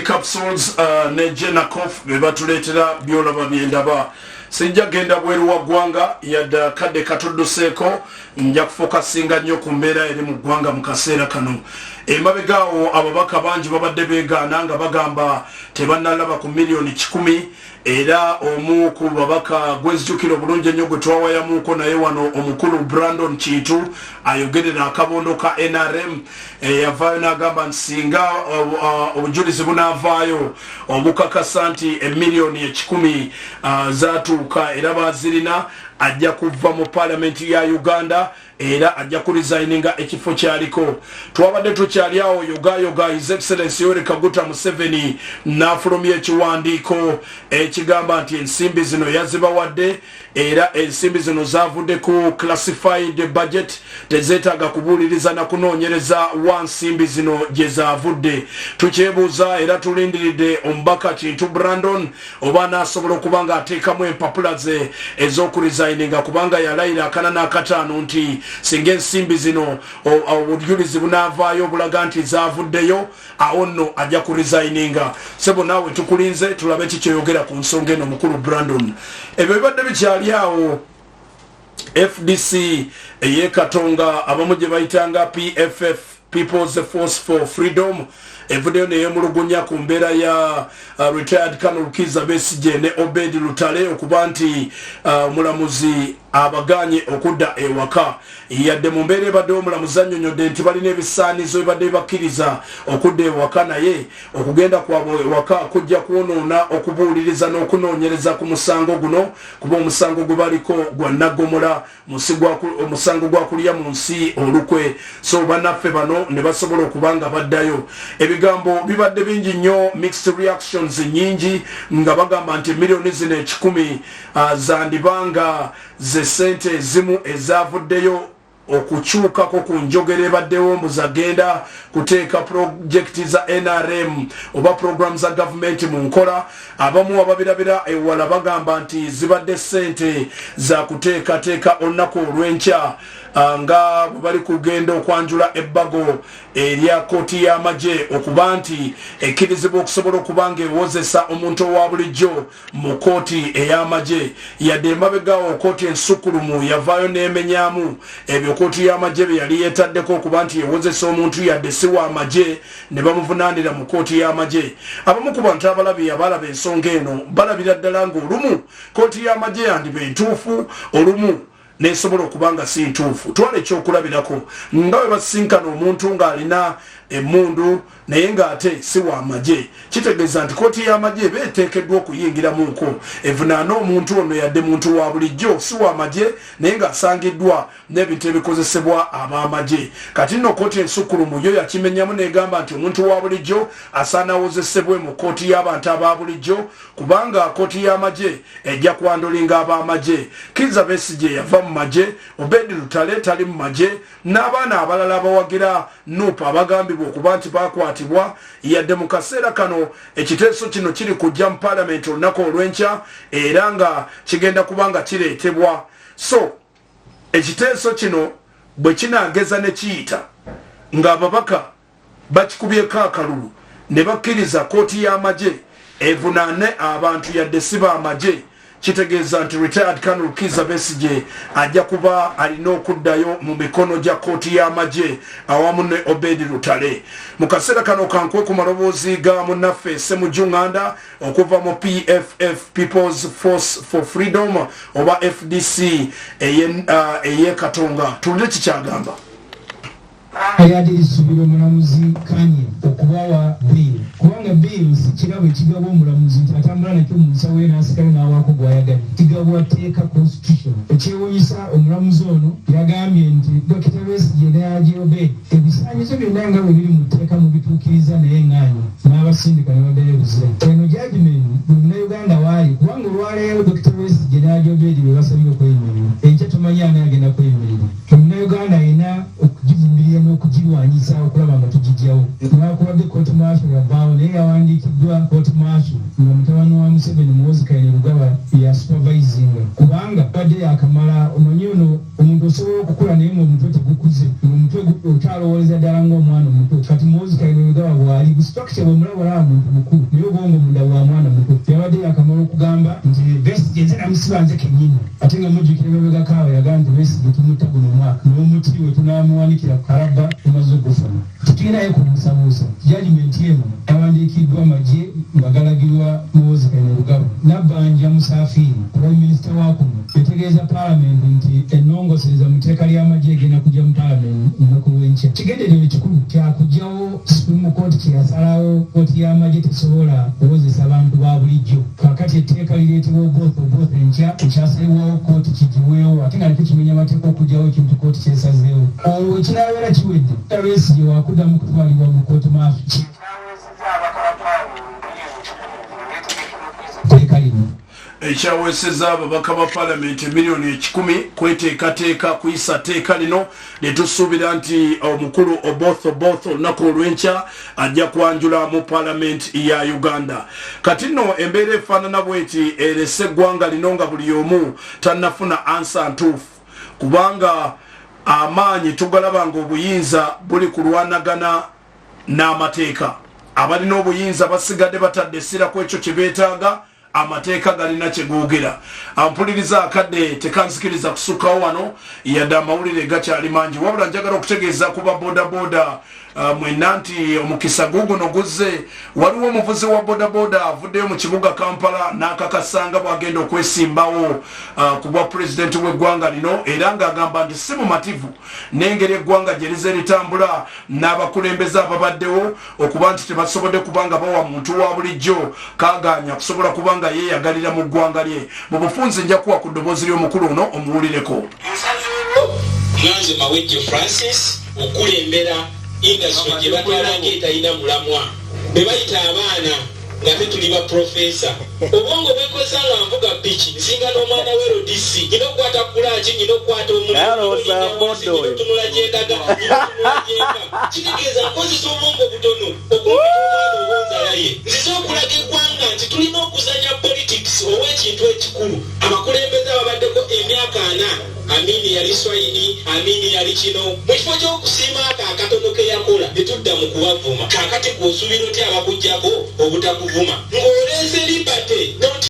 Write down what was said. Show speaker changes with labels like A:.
A: Med Capsules ne Genacof be batuleetera Byolaba Byendaba. Sijja genda bweru wa ggwanga yadde akadde katudduseeko, nja kufokasinga nnyo ku mbeera eri mu ggwanga mu kaseera kano. Emabega awo ababaka bangi babadde beegaana nga bagamba tebannalaba ku miliyoni 100, era omu ku babaka gwenzijukira obulungi ennyo gwe twawayamuuko naye wano, omukulu Brandon Kintu ayogerera akabondo ka NRM, yavaayo n'agamba nti singa obujulizi bunaavaayo obukakasa nti emiliyoni 100 zatuuka era bazirina, ajja kuva mu Paalamenti ya Uganda era ajja kuresigninga ekifo kyaliko. Twabadde tukyali awo yogayoga, His Excellence Yoweri Kaguta Museveni n'afulumya ekiwandiiko ekigamba nti ensimbi zino yazibawadde, era ensimbi zino zavudde ku classified budget, tezeetaaga kubuuliriza na kunoonyereza wa nsimbi zino gye zaavudde. Tukyebuuza era tulindiridde omubaka Kintu Brandon oba anaasobola okuba nga ateekamu empapula ze ez'okuresigninga, kubanga yalayira akana n'akataano nti singa ensimbi zino obujulizi bunaavaayo obulaga nti zaavuddeyo, awo nno ajja kuresigninga. Sebo, naawe tukulinze tulabe kikyoyogera ku nsonga eno, mukulu Brandon. Ebyo bibadde bikyali awo, FDC eyekatonga, abamu gye bayitanga PFF, People's Force for Freedom, evuddeyo neyemulugunya ku mbeera ya retired Colonel Kiza Besigye ne Obed Lutale okuba nti omulamuzi abaganye okudda ewaka. Yadde mu mbeera ebaddewo omulamuzi annyonnyodde nti balina ebisaanizo ebibadde bibakkiriza okudda ewaka, naye okugenda kwabwe ewaka kujja kwonoona okubuuliriza n'okunoonyereza ku musango guno, kuba omusango gwe baliko gwa naggomola, omusango gwa kulya mu nsi olukwe. So bannaffe bano ne basobola okuba nga baddayo. Ebigambo bibadde bingi nnyo, mixed reactions nyingi, nga bagamba nti miliyoni zino 100 zandibanga ze sente ezimu ezavuddeyo okukyukako ku njogera ebaddewo mbu zagenda kuteeka purojekiti za NRM oba program za gavumenti mu nkola. Abamu ababirabira ewala bagamba nti zibadde sente za kuteekateeka olunaku olw'enkya nga bwe bali kugenda okwanjula ebbago erya kooti y'amagye okuba nti ekkirizibwa okusobola okuba nga ewozesa omuntu owa bulijjo mu kooti ey'amagye. Yadde emabegaawo kooti ensukulumu yavaayo n'emenyamu ebyo kooti y'amagye bye yali yeetaddeko okuba nti ewozesa omuntu yadde si w'amagye ne bamuvunaanira mu kooti y'amagye. Abamu ku bantu abalabi abalaba ensonga eno balabira ddala ng'olumu kooti y'amagye yandiba entuufu, olumu nesobola okuba nga si ntuufu. Twala ekyokulabirako nga bwe basinkana omuntu ng'alina emmundu naye ng'ate si w'amagye, kitegeeza nti kooti y'amagye eba eteekeddwa okuyingiramuuko evunaane omuntu ono, yadde muntu wa bulijjo si w'amagye naye ng'asangiddwa n'ebintu ebikozesebwa ab'amagye. Kati nno kooti ensukkulumu yo yakimenyamu n'egamba nti omuntu wa bulijjo asaana awozesebwe mu kooti y'abantu aba bulijjo, kubanga kooti y'amagye ejja kwandulinga ab'amagye. Kiza Besigye yava mu magye, Obedi Lutale tali mu magye, n'abaana abalala abawagira NUP abagambibwa okuba nti bakwatibwa. Yadde mu kaseera kano ekiteeso kino kiri kujja mu Paalamenti olunaku olw'enkya era nga kigenda kuba nga kireetebwa, so ekiteeso kino bwe kinaageza ne kiyita ng'ababaka bakikubyeko akalulu ne bakkiriza kooti y'amagye evunaane abantu yadde si b'amagye, kitegeeza nti retired Colonel Kiza Besigye ajja kuba alina okuddayo mu mikono gya kooti y'amagye awamu ne Obedi Lutale. Mu kaseera kano kankwe ku maloboozi ga munnaffe Semuju Nganda okuva mu PFF, People's Force for Freedom, oba FDC ey'e Katonga, tuwulire kikyagamba.
B: Ayadde omulamuzi Kanye okubawa bail, kubanga bail si kirabo ekigabwa omulamuzi nti atambula nakyo mu nsawo ye n'asikayo n'awaako gw'ayagadde. Kigabwa tteeka, constitution. Ekyewunyisa, omulamuzi ono yagambye nti Dr Besigye ne Haji Obed ebisaanyizo byonna nga bwe biri mu tteeka mubituukiriza, naye ŋŋaanyi n'abasindika ne baddayo Luzira. Eno judgment buli Munnayuganda waali, kubanga olwaleero Dr Besigye ne Haji Obed bwe basabye okweyimirira, enkya tumanyi ani agenda kweyimirira. Munnayuganda alina okugivumirira n'okugirwanirira. Okugirwanyisa okulaba nga tugijjawo. Newankubadde court martial yavaawo, naye yawandiikiddwa court martial nga mutabani wa Museveni, Muhoozi Kainerugaba, ya supervisinga, kubanga badde yakamala. Omanyi ono omuntu osobola okukula naye nga omutwe tegukuze, nga omutwe okyalowooleza ddala ng'omwana omuto. Kati Muhoozi Kainerugaba bw'ali bu structure bwemulaba, olaba muntu mukulu, naye obwongo munda bwa mwana muto. Yabadde yakamala okugamba nti Besigye nze namusiba nze kennyini, ate nga mujjukira emabegako awo yagamba nti Besigye tumutta guno mwaka, n'omuti we tunaamuwanikira ku kalabba tumaze ogufuna. Tetulinayo kubuusabuusa, judgment eno yawandiikiddwa magye nga galagirwa Muhoozi Kainerugaba. Nabbanja Musafiri, prime minister wa kuno, yategeeza paalamenti nti ennongosereza mu tteeka ly'amagye egenda kujja mu paalamenti olunaku lw'enkya. Kigendererwa ekikulu kyakugyawo Supreme Court kyeyasalawo, kooti y'amagye tesobola kuwozesa bantu ba bulijjo. Kakati etteeka lireetebwa Oboth Oboth enkya, ekyasalibwawo kooti kigiweewo, ate nga nakyo kimenya amateeka okugyawo ekintu kooti kyesazeewo. Olwo ekinaabeera kiwedde, Besigye wakuddamu kutwalibwa mu kooti martial. Tteeka lino
A: Ekyaweeseza ababaka ba paalamenti 100,000,000 kweteekateeka kuyisa tteeka lino lyetusuubira nti omukulu Oboth Oboth olunaku olw'enkya ajja kwanjula mu paalamenti ya Uganda. Kati nno embeera efaanana bweti erese eggwanga lino nga buli omu tannafuna answer ntuufu, kubanga amaanyi tugalaba nga obuyinza buli kulwanagana n'amateeka. Abalina obuyinza basigadde batadde essira ku ekyo kye beetaaga, amateeka galina kyegoogera. Ampuliriza, akadde tekanzikiriza kusukkawo wano, yadde amawulire gakyali mangi, wabula njagala okutegeeza ku ba bodaboda mwenna nti omukisa guguno guzze. Waliwo omuvuzi wa bodaboda avuddeyo mu kibuga Kampala n'akakasanga bw'agenda okwesimbawo ku bwa pulezidenti w'eggwanga lino, era ng'agamba nti si mumativu n'engeri eggwanga gye lize litambula n'abakulembeze ababaddewo, okuba nti tebasobodde kubanga bawa muntu wa bulijjo kaganya kusobola kuba nga yeeyagalira mu ggwanga lye. Mu bufunzi nja kuwa ku ddoboozi ly'omukulu ono omuwulireko.
C: Nganze Mawejje Francis, okulembera industry gye batwala ng'etalina mulamwa, be bayita abaana nga tetuli ba professor. Obwongo bwekoza nga nvuga piki nsinga n'omwana we LDC. Nyina okukwata kulaki, nyina okukwata omulimutunula gyendaga, nyina otunula gyenva. Kitegeeza nkozesa obwongo butono okumpita omwana obwonzala ye. Nzize okulaga eggwanga nti tulina okuzanya politics ow'ekintu ekikulu. Abakulembeze ababaddeko emyaka 40, Amini yali swayini, Amini yali kino, mu kifo ky'okusiima ako akatono ke yakola ne tudda mu kubavuma. Kaakati gwe osuubira otya abakuggyako obutakuvuma ng'oleese liberty not